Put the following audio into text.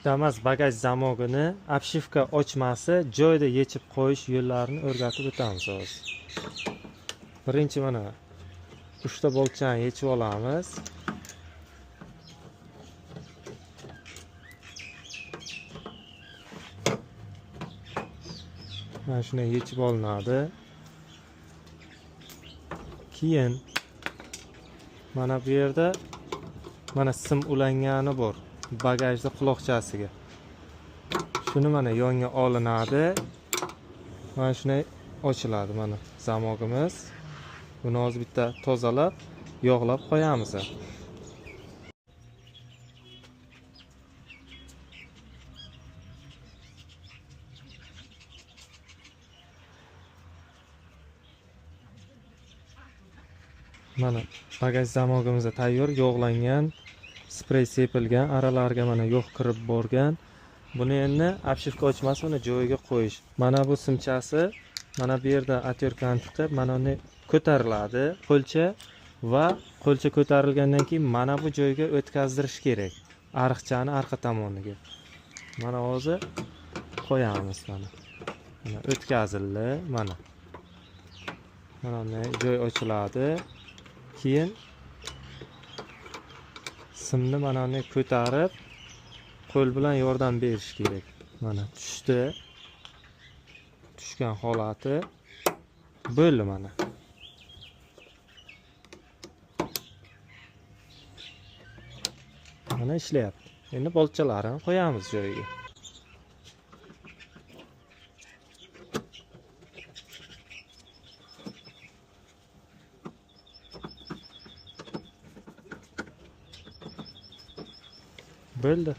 Damas bagaj zamogini obshivka ochmasi joyida yechib qo'yish yo'llarini o'rgatib o'tamiz hozir. Birinchi mana 3 ta boltchani yechib olamiz. Mana shuni yechib olinadi. Keyin mana bu yerda mana sim ulangani bor bagajda quloqchasiga. Shuni mana yonga olinadi. Mana shunday ochiladi mana zamogimiz. Buni hozir bitta tozalab, yog'lab qo'yamiz. Mana bagaj zamogimiz tayyor, yog'langan, sprey sepilgan, aralarga mana yog' kirib borgan. Buni endi obshivka ochmasi uni joyiga qo'yish. Mana bu simchasi mana bu yerda otyorkani tiqib, mana uni ko'tariladi qo'lcha va qo'lcha ko'tarilgandan keyin mana bu joyga o'tkazdirish kerak. Ariqchani orqa tomoniga. Mana hozir qo'yamiz mana. Mana o'tkazildi mana. Mana bunday joy ochiladi. Keyin simni mana uni ko'tarib qo'l bilan yordam berish kerak. Mana tushdi. Tushgan holati bo'ldi mana. Mana ishlayapti. Endi boltchalarini qo'yamiz joyiga. Bo'ldi.